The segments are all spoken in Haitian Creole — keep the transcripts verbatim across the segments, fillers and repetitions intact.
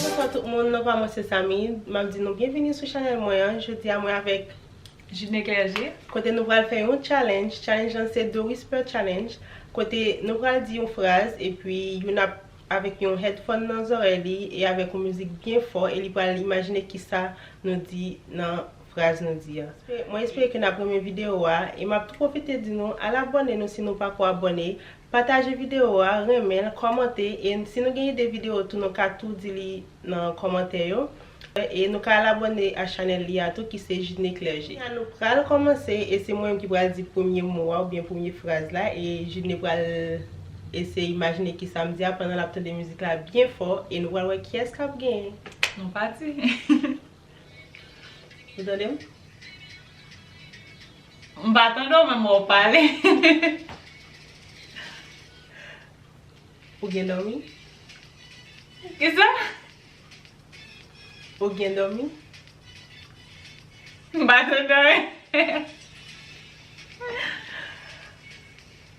Bonswa tout moun, non pa mwen se Samy. M ap di nou byenvini sou chanèl mwen an. Jodi a mwen avèk Judney Clergé. Kote nou pral fè yon challenge. Challenge lan se The Whisper Challenge. Kote nou pral di yon fraz epi youn ap avèk yon headphone nan zòrèy li e avèk yon mizik byen fò e li pral imajine kisa nou di nan fraz nou di a. Mwen espere ke n ap renmen videyo a e m ap tou pwofite di nou al abòne nou si nou pako abòne, pataje videyo a, renmen l, kòmante e si nou gen ide videyo tou nou ka tou di li nan kòmantè yo. E nou ka al abòne a chanèl li a tou ki se Judney Clergé. Nou pral kòmanse e se mwen menm ki pral di premye mo a oubyen premye fraz la e Judney pral eseye imajine kisa m di a pandan l ap tande mizik la byen fò e nou pral wè kiyès k ap genyen. Nou pati. Ou tande m? M pa tande w menm w ap pale. Ou gen dòmi? Kisa? Ou gen dòmi? M pa tande w.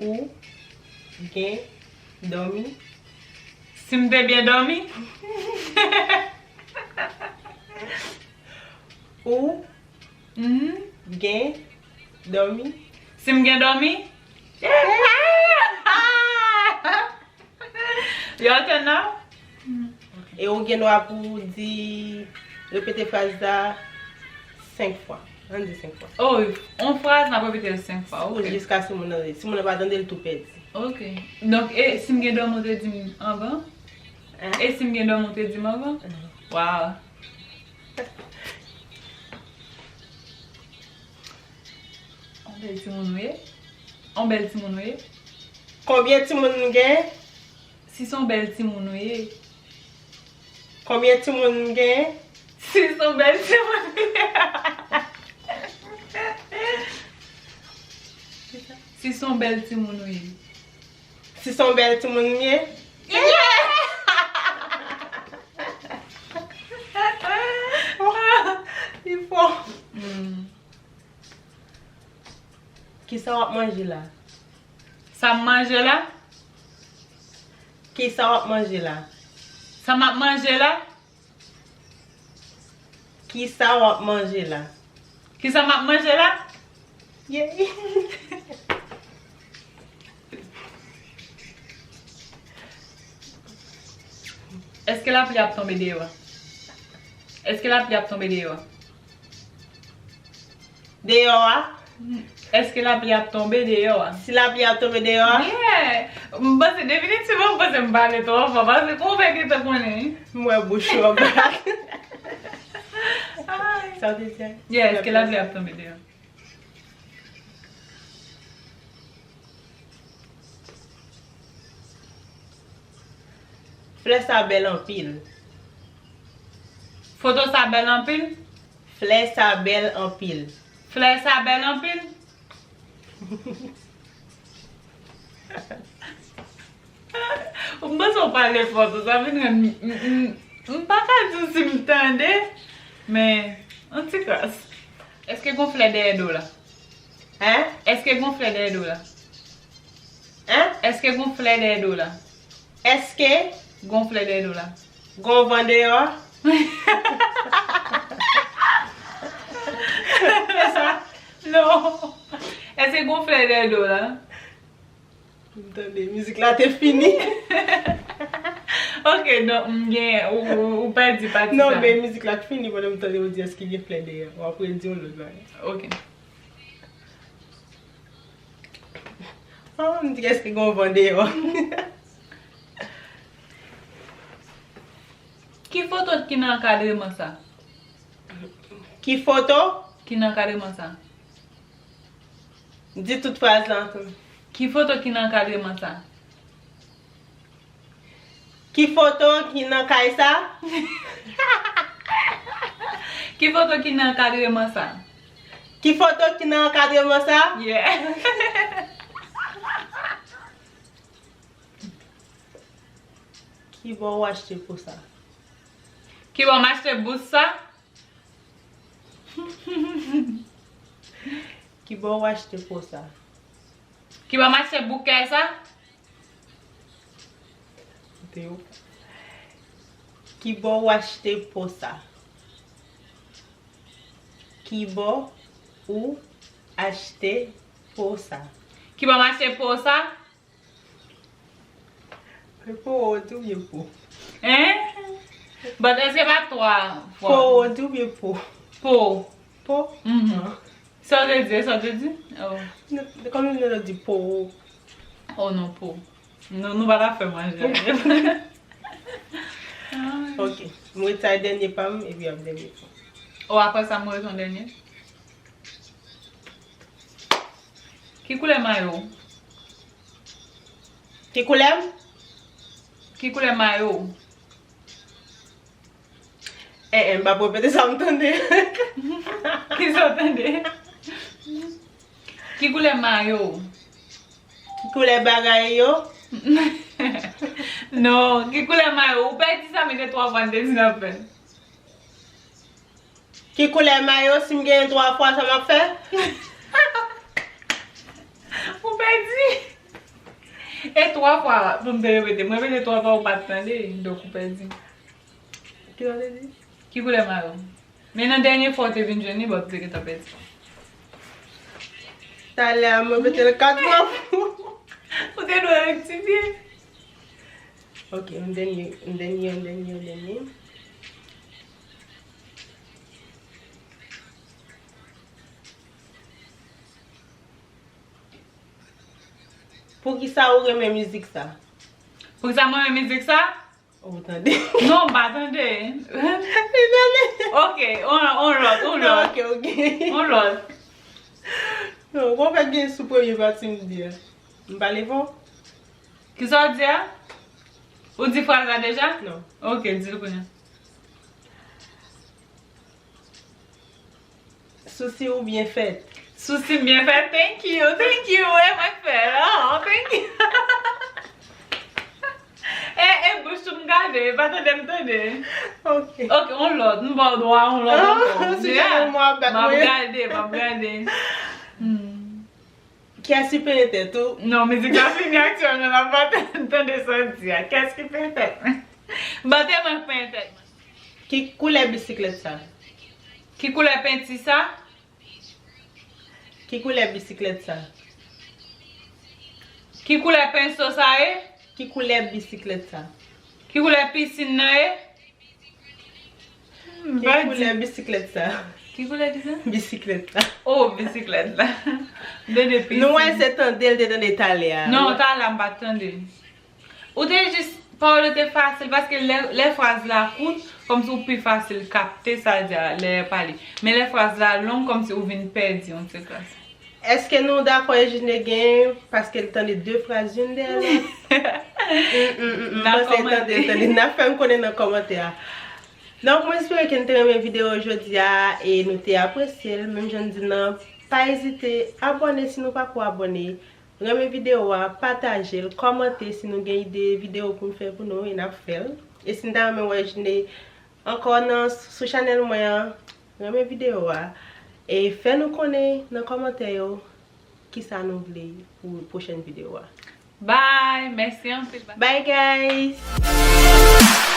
Ou gen dòmi? Si m te byen dòmi? Ou Mhm. Gen dòmi? Si m gen dòmi? Your turn now. E ou gen dwa pou di, repete fraz la senk fwa. Ann di senk fwa. Oh, yon fraz, n ap repete l senk fwa. Ok. Jiska si moun nan, si moun nan pa tande l tou pèdi. Ok. Donk, e si m gen dòmi ou te di m anvan? Hein? E si m gen dòmi ou te di m anvan? Mhm. Wow. On bèl timoun ou ye? On bèl timoun ou ye? Konbyen timoun m gen? Si s on bèl timoun ou ye. Konbyen timoun m gen? Si s on bèl timoun ou ye. Si s on bèl timoun ou ye. Si s on bèl timoun m ye. Li fò. Hmm. Kisa w ap manje la? Sa m manje la? Kisa w ap manje la? Sa m ap manje la? Kisa w ap manje la? Kisa m ap manje la? Yeah. Èske lapli ap tonbe deyò a? Èske lapli ap tonbe deyò a? Deyò a? Èske lapli ap tonbe deyò a? Si lapli ap tonbe deyò a? Yeah! M panse definitivman, m panse m pale twò fò, paske kòman w fè gentan konnen? M wè bouch ou anba. Ay. Sa w te di a? Yeah, èske lapli ap tonbe deyò? Flè sa bèl anpil. Foto sa bèl anpil. Flè sa bèl anpil. Flè sa bèl anpil. M panse w pale fò tou, sa vin rann m, m, m, m pa ka di w si m tande, men, an ti kras. Èske gon flè dèyè do la? Hein? Èske gon flè dèyè do la? Hein? Èske gon flè dèyè do la? Èske gon flè dèyè do la? Gon van deyò? Non. Èske gon flè dèyè do la? M tande mizik la te fini. Ok, donk m gen, ou, ou, ou pèdi pati sa. Non, men mizik la t fini pandan m tande w di èske gen flè dèyè. W ap redi yon lòt bagay. Ok. Oh, m di èske gen yon van deyò. Ki foto ki nan ankadreman sa? Ki foto? Ki nan ankadreman sa? Di tout fraz la ankò. Ki foto ki nan ankadreman sa? Ki foto ki nan kay sa? Ki foto ki nan ankadreman sa? Ki foto ki nan ankadreman sa? Yeah. Kibò w achte po sa? Kibò m achte bous sa? Kibò w achte po sa? Kibò m achte bouke sa? Kibò ou achte po sa? Kibò ou achte po sa? Kibò m achte po sa? Se po ou di oubyen po? Hein? But èske pa twa fwa? Po ou di oubyen po? Po. Po? Mhm. Ah. Sa w te di, sa w te di? Oh. Non, kòm nou di po. Oh non, po. Nou, nou pa ta fè manje. Ok. M retire dènye pa m, epi ap dènye pa m. Oh, apre sa, m retire dènye. Ki koulè mayo w? Ki koulè m? Ki koulè mayo w? Eh, eh, m p ap repete sa m tande. Ki sa w tande? Ki koulè mayo w? Ki koulè bagay yo? Non, ki koulè mayo w? Ou pèdi sa, mete twa fwa n te di n ap fè. Ki koulè mayo, si m genyen twa fwa, sa m ap fè? Ou pèdi. E twa fwa pou m te repete. Mwen repete twa fwa, ou pa t tande, donk ou pèdi. Ki sa w te di? Ki koulè mayo? Men nan dènye fwa w te vin jwenn li, bon, ou te gentan pèdi. Talè a, mwen mete l kat fwa pou ou. Ou te dwe rektifye. Ok, yon dènye, yon dènye, yon dènye, yon dènye. Poukisa ou renmen mizik sa? Poukisa mwen renmen mizik sa? Ou tande? Non, m pa tande. Li tande. Ok, on, on lòt, on lòt. Ok, ok. On lòt. Non, ou konn fè gen sou premye pati m di a. M pale fò? Kisa w di a? Ou di fraz la deja? Non. Ok, di l kounye a. Sousi ou byen fèt. Sousi m byen fèt, thank you, thank you, e mwen k fè l, oh, thank you. E, e bouch ou m gade, pa tande m tande. Ok. Ok, on lòt, m ba w dwa, on lòt ankò. Sousi m ap bat mwen. M ap gade, m ap gade. Hmm. Kiyès ki penyen tèt ou? Non, mizik la fini aktyèlman, n ap pa tande sa w di a. Kiyès ki penyen tèt mwen? Bante mwen k penyen tèt mwen. Ki koulè bisiklèt sa? Ki koulè penti sa? Ki koulè bisiklèt sa? Ki koulè penso sa ye? Ki koulè bisiklèt sa? Ki koulè pisin nan ye? Hmm, ki koulè bisiklèt sa? Ki koulè ki sa? Bisiklèt la. Oh, bisiklèt la. M tande pisin. Nou wè se tande l te tande talè a. Non, talè a m pa t tande. Ou te jis, pawòl yo te fasil, paske lè, lè fraz la kout, kòmsi ou pi fasil kapte sa l di a lè l pale. Men lè fraz la long, kòmsi ou vin pèdi yon ti kras. Èske nou dakò Eugene genyen paske l tande de fraz youn dèyè lòt? M panse l tande, l tande. N ap fè m konnen nan kòmantè a. Donk, mwen espere ke n te renmen videyo jodi a e nou te apresye l. Menm jan n di nan, pa ezite abòne si nou pako abòne. Renmen videyo a, pataje l, kòmante si nou gen ide videyo pou m fè pou nou e n ap fè l. E si n ta renmen wè Eugene ankò nan, sou chanèl mwen an, renmen videyo a. E fè nou konnen nan kòmantè yo kisa nou vle pou pwochèn videyo a. Bye, mèsi anpil. Bye guys.